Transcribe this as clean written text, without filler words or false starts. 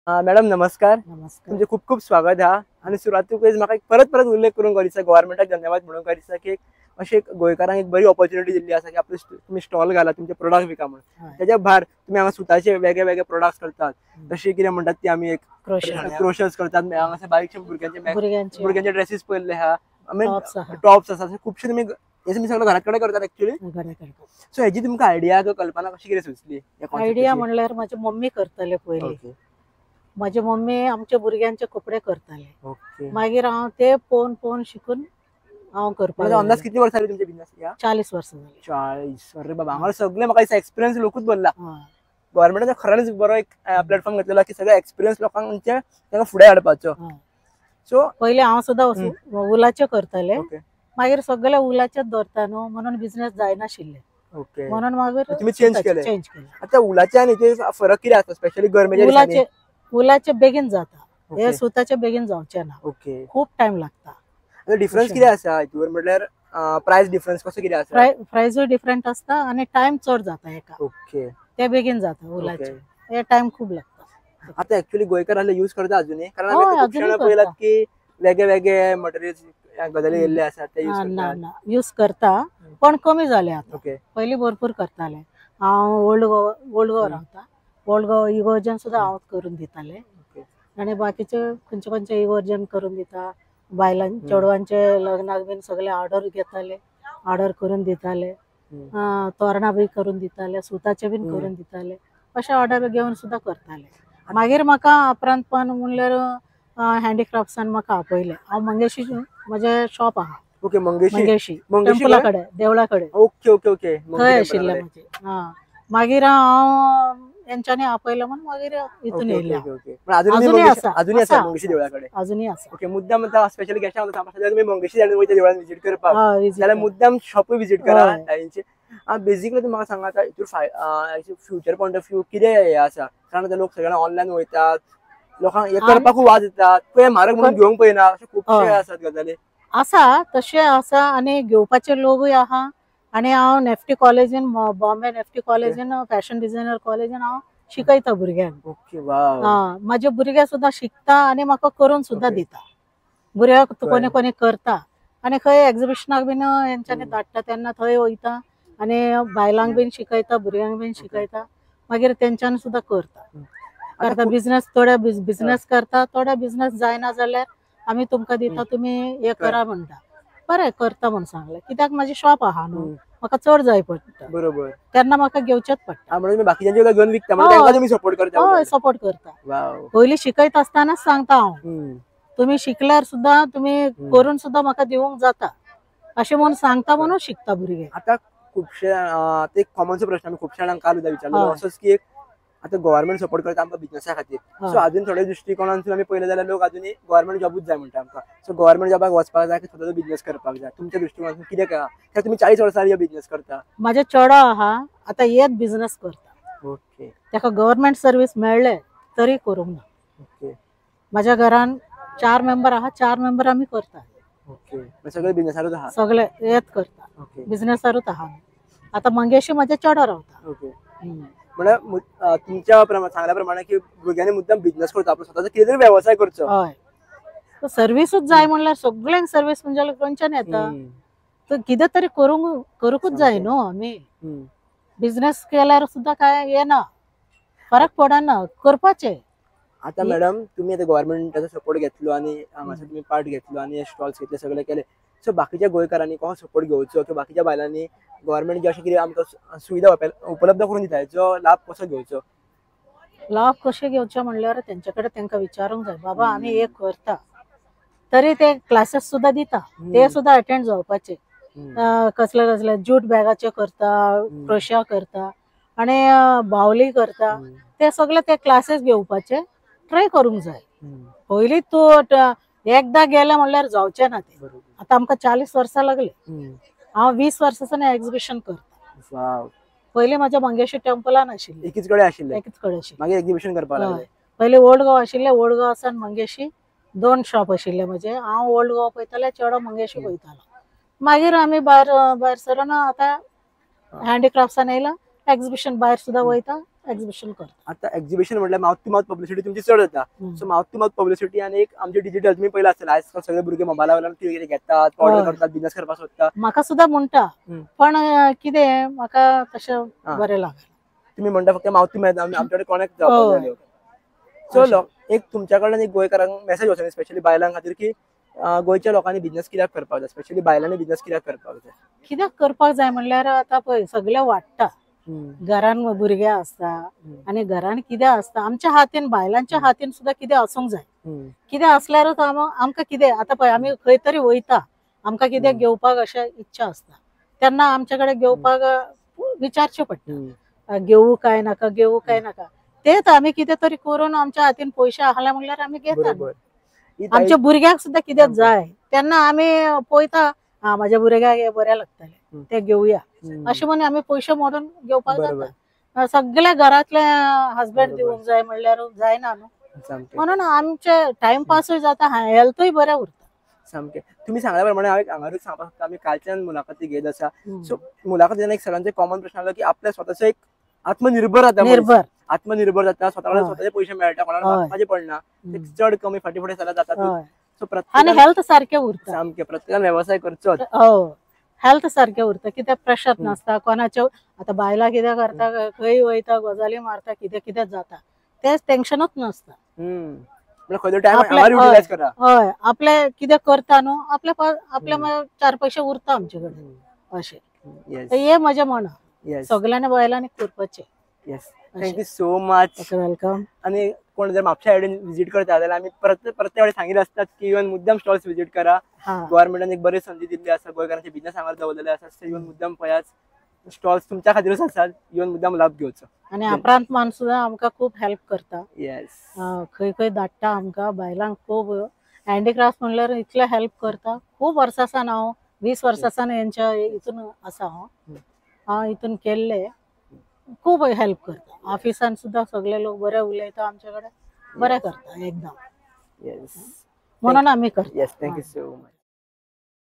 Madam नमस्कार. नमस्कार. तुमचे खूप खूप स्वागत हा. आणि सुरवातीकच म्हाका एक परत परत उल्लेख करूंक दिसता, गव्हर्मेंटाक धन्यवाद म्हणूंक दिसता की अशें एक गोंयकारांक एक बरी ऑपॉर्च्युनिटी दिल्ली आसा की आपले तुमी स्टॉल घाला, तुमचे प्रोडक्ट विका म्हणून. त्याच्या भायर तुम्ही हांगा सुताचे वेगळे वेगळे प्रोडक्ट्स करतात, जशे कितें म्हणटात ती आमी एक क्रोशर्स करतात. हांगासर बारीकशे भुरग्यांचे भुरग्यांचे ड्रेसीस पळयल्ले आहा, आमी टॉप्स आसा, खुबशे तुमी हे तुमी सगळे घरात कडेन करतात एक्चुअली. सो हेजी तुमकां आयडिया किंवा कल्पना कशी कितें सुचली? आयडिया म्हणल्यार म्हजी मम्मी करताले पयलीं. म्हजी मम्मी आमच्या भुरग्यांचे कपडे करताले, मागीर हांव ते पळोवन पळोवन शिकून हांव करपाक. अंदाज कितली वर्सां जाली तुमचे बिझनेस? 40 वर्सां जाली. 40? अरे बाबा, हांगा सगळे म्हाका एक्सपिरियन्स लोकूच भरला. गव्हर्मेंटान खऱ्यांनीच बरो एक प्लॅटफॉर्म घेतलेलो की सगळे एक्सपिरियन्स लोकांक तांकां फुडें हाडपाचो. सो पयलीं हांव सुद्दां वुलाचे करताले, मागीर सगळे वुलाचेच दवरता न्हू, म्हणून बिझनेस जायनाशिल्ले, म्हणून मागीर तुमी चेंज केले. चेंज केले. आतां वुलाचे आनी फरक कितें आसता? स्पेशली गरमेच्या वुलाचे बेगीन जाता, हे सुताचे बेगीन जावचे ना, खूब टायम लागता. डिफरन्स कितें आसा हितूर? म्हटल्यार प्रायस डिफरन्स कसो कितें आसा? प्रायसूय डिफरंट आसता आनी टायम चड जाता हेका. ते बेगीन जाता, वुलाचे हे टायम खूब लागता. आतां एक्चुअली गोंयकार आहले यूज करता अजुनूय? कारण आमी खुबशे पळयलात की वेगळे वेगळे मटेरियल्स गजाली येयल्ले आसात ते यूज करतात. ना ना, यूज करता पण कमी जाले आतां. पयलीं भरपूर करताले. हांव ओल्ड गोवा, ओल्ड गोवा रावता, ओल्ड गोवा इगोर्जन सुद्दां हांव करून दिताले, आनी बाकीचे खंयचे खंयचे इगोर्जन करून दिता. बायलां चेडवांचे लग्नाक बीन सगळे ऑर्डर घेताले, ऑर्डर करून दिताले, तोरणां बी करून दिताले, सुताचे बीन करून दिताले, अशे ऑर्डर घेवन सुद्दां करताले. मागीर म्हाका उपरांत पण म्हणल्यार हँडीक्राफ्ट्सान म्हाका आपयलें. हांव मंगेशी म्हजें शॉप आहा. मंगेशी टेम्पला कडेन, देवळा कडेन. ओके ओके ओके, थंय आशिल्लें म्हजें. हा, मागीर हांव तेंच्यांनी आपयलें म्हूण मागीर हितून येयलें. अजुनूय आसा, अजुनूय आसा मंगेशी देवळा कडेन, अजुनूय आसा. ओके, मुद्दाम आतां स्पेशली गेस्टांक सांगता, तुमी मंगेशी वयता देवळान विजीट करपाक जाल्यार मुद्दाम शॉपूय विजीट करा तांचे. बेसिकली तुमी म्हाका सांगा आतां हितून फ्युचर पॉयंट ऑफ व्यू कितें हें आसा? कारण आतां लोक सगळे ऑनलायन वयतात, लोकांक हें करपाकूय वाज येता, पळय म्हारग म्हणून घेवंक पळयना, अशें खुबशे आसात गजाली आसा. तशें आसा आनी घेवपाचे लोकूय आहा. आनी हांव नेफ्टी कॉलेजीन, बॉम्बे नेफ्टी कॉलेजीन, फॅशन डिझायनर कॉलेजीन हांव शिकयता भुरग्यांक. हा, म्हाजे भुरगे सुद्दां शिकता आनी म्हाका करून सुद्दां दिता. भुरग्यांक कोणी कोणी करता आनी खंय एग्जिबिशनाक बीन हेंच्यांनी धाडटा तेन्ना थंय वयता आनी बायलांक बीन शिकयता, भुरग्यांक बीन शिकयता, मागीर तेंच्यान सुद्दां करता करता बिझनेस. थोडे बिझनेस करता, थोडे बिझनेस जायना जाल्यार आमी तुमकां दिता, तुमी हे करा म्हणटा. बरें करता म्हूण सांगलें, कित्याक म्हाजें शॉप आहा न्हू, म्हाका चड जाय पडटा. बरोबर, तेन्ना म्हाका घेवचेंच पडटा. सपोर्ट करता. हय, सपोर्ट करता. पयलीं शिकयत आसतनाच सांगता हांव, तुमी शिकल्यार सुद्दां तुमी करून सुद्दां म्हाका दिवंक जाता अशें म्हणून सांगता, म्हणून शिकता भुरगे. आतां खुबशे एक कॉमनसो प्रश्न आमी खुबश्या जाणांक काल विचारलो असोच की एक आतां गव्हर्मेंट सपोर्ट करता आमकां बिझनेसा खातीर, सो अजून थोडे दृश्टिकोणांतून आमी पळयलें जाल्यार लोक अजूनय गव्हर्मेंट जॉबूच जाय म्हणटा आमकां. सो गव्हर्मेंट जॉबाक वचपाक जाय की स्वताचो बिझनेस करपाक जाय? तुमच्या दृश्टिकोणांतून कितें करा? कित्याक तुमी 40 वर्सां जाली बिझनेस करता. म्हाजे चेडो आहा आतां येत बिझनेस करता. ओके, ताका गव्हर्मेंट सर्वीस मेळ्ळें तरी करूंक ना. ओके, म्हाज्या घरान 4 मेंबर आहा, 4 मेंबर आमी करता. ओके, सगळे बिझनेसारूच आहा, सगळे येत करता, बिझनेसारूच आहा. आतां मंगेशी म्हाजे चेडो रावता. ओके, म्हळ्यार तुमच्या सांगल्या प्रमाणे की भुरग्यांनी मुद्दाम बिझनेस करचो, आपलो स्वताचो कितें तरी वेवसाय करचो. हय, सर्विसूच जाय म्हणल्यार सगळ्यांक सर्वीस म्हणजे खंयच्यान येता, तर कितें तरी करूंकूच जाय न्हू. आमी बिझनेस केल्यार सुद्दां काय येना, फरक पडना, करपाचें. आतां मॅडम तुमी आतां गव्हर्मेंटाचो सपोर्ट घेतलो आनी हांगासर तुमी पार्ट घेतलो आनी स्टॉल्स घेतले, सगळे केले. सो बाकीच्या गोंयकारांनी कसो सपोर्ट घेवचो किंवा बाकीच्या बायलांनी गव्हर्मेंट जे अशें कितें आमकां सुविधा उपलब्ध करून दिता हेचो लाभ कसो घेवचो? लाभ कशें घेवचो म्हणल्यार तेंचे कडेन तेंकां विचारूंक जाय, बाबा आमी एक करता, तरी ते क्लासेस सुद्दां दिता, ते सुद्दां अटेंड जावपाचे. कसले कसले जूट बॅगाचे करता, क्रोशिया करता आनी बावली करता, ते सगळे ते क्लासेस घेवपाचे ट्राय करूंक जाय. पयलीं तूं एकदां गेलें म्हणल्यार जावचें ना तें. आतां आमकां 40 वर्सां लागले, हांव 20 वर्सां एग्जिबिशन करता. पयलीं म्हाज्या मंगेशी टेम्पलान आशिल्लें, एकीच कडेन आशिल्लें, एकीच कडेन आशिल्लें, मागीर एग्जिबिशन करपाक लागलें. पयलीं ओल्ड गोवा आशिल्लें, ओल्ड गोवा सावन मंगेशी 2 शॉप आशिल्ले म्हजे. हांव ओल्ड गोवा पळयतालें, चेडो मंगेशी पळयतालो. मागीर आमी भायर भायर सरून आतां हँडीक्राफ्ट्सान येयला, एग्जिबिशन भायर सुद्दां वयता, एक्झिबिशन करता. आता एक्झिबिशन म्हटल्यार माउथ टू माउथ पब्लिसिटी तुमची चड जाता. So mouth to mouth publicity आनी एक आमचे डिजिटल तुमी पयला आसतलें, आयज सगळे भुरगे मोबायला वयल्यान कितें घेतात, ऑर्डर करतात, बिझनेस करपाक सोदता. म्हाका सुद्दां म्हणटा, पण कितें म्हाका तशें बरें लागना. तुमी म्हणटा फक्त माउथ टू माउथ आमचे कडेन कॉनेक्ट जावपाक जाय. सो एक तुमच्या कडल्यान एक गोंयकारांक मेसेज वचून स्पेशली बायलां खातीर की गोंयच्या लोकांनी बिझनेस कित्याक करपाक जाय, स्पेशली बायलांनी बिझनेस कित्याक करपाक जाय? कित्याक करपाक जाय म्हणल्यार आतां पळय सगळें वाडटा, घरान भुरगे आसता आनी घरान कितें आसता आमच्या हातीन, बायलांच्या हातीन सुद्दां कितें आसूंक जाय. कितें आसल्यारूच आमकां कितें आतां पळय आमी खंय तरी वयता, आमकां कितें घेवपाक अशें इच्छा आसता तेन्ना आमचे कडेन घेवपाक विचारचें पडटा, घेवू काय नाका, घेवू काय नाका. तेच आमी कितें तरी करून आमच्या हातीन पयशे आसले म्हणल्यार आमी घेता. आमच्या भुरग्यांक सुद्दां कितें जाय तेन्ना आमी पळयता, हा माझ्या भुरग्याक हे बरें लागतलें ते घेवया अशें म्हणून आमी पयशे मोडून घेवपाक जाता. सगळे घरांतले हजबंड दिवंक जाय म्हणल्यार जायना न्हू, म्हणून आमचे टायमपासूय जाता, हेल्थूय बरें उरता. सामकें तुमी सांगल्या प्रमाणे हांव हांगारूच सांगपाक सोदता, आमी कालच्यान मुलाखती घेत आसा. सो मुलाखतीन एक सगळ्यांचे कॉमन प्रश्न आसलो की आपल्या स्वताचो एक आत्मनिर्भर जाता, आत्मनिर्भर जाता, स्वता स्वताचे पयशे मेळटा, कोणाक मागपाचें पडना, चड कमी फाटी फुडें जाल्यार जाता. आनी हेल्थ सारकें उरता. सामकें प्रत्येकान वेवसाय करचोच. हेल्थ सारकें उरता, कित्याक प्रेशर नासता कोणाचे. आतां बायलां कितें करता, खंय वयता, गजाली मारता, कितें कितें जाता, तें टेन्शनूच नासता. हय, आपले कितें करता न्हू आपले आपले चार पयशे उरता आमचे कडेन अशें. हे म्हजें म्हणा सगळ्यांनी बायलांनी करपाचें. Yes, thank you so much. Welcome. आनी कोण जर म्हापशा सायडीन विजीट करता जाल्यार आमी प्रत्येक वेळी सांगिल्लें आसतात की इवन मुद्दाम स्टॉल्स विजीट करा. गव्हर्मेंटान एक बरी संदी दिल्ली आसा, गोंयकारांचे बिझनेस हांगा दवरलेले आसा, इवन मुद्दाम पळयात, स्टॉल्स तुमच्या खातीरूच आसात, इवन मुद्दाम लाभ घेवचो. आनी अपरांत मान सुद्दां आमकां खूब हेल्प करता. येस, खंय खंय धाडटा आमकां बायलांक, खूब हँडीक्राफ्ट म्हणल्यार इतले हेल्प करता. खूब वर्सां सावन हांव 20 वर्सां सावन हेंच्या हितून आसा, हांव हितून केल्ले खूब हेल्प करता. ऑफिसान सुद्दां सगळे लोक बरे उलयता आमचे कडेन, बरें करता एकदम, म्हणून आमी करता. Yes, thank you so much.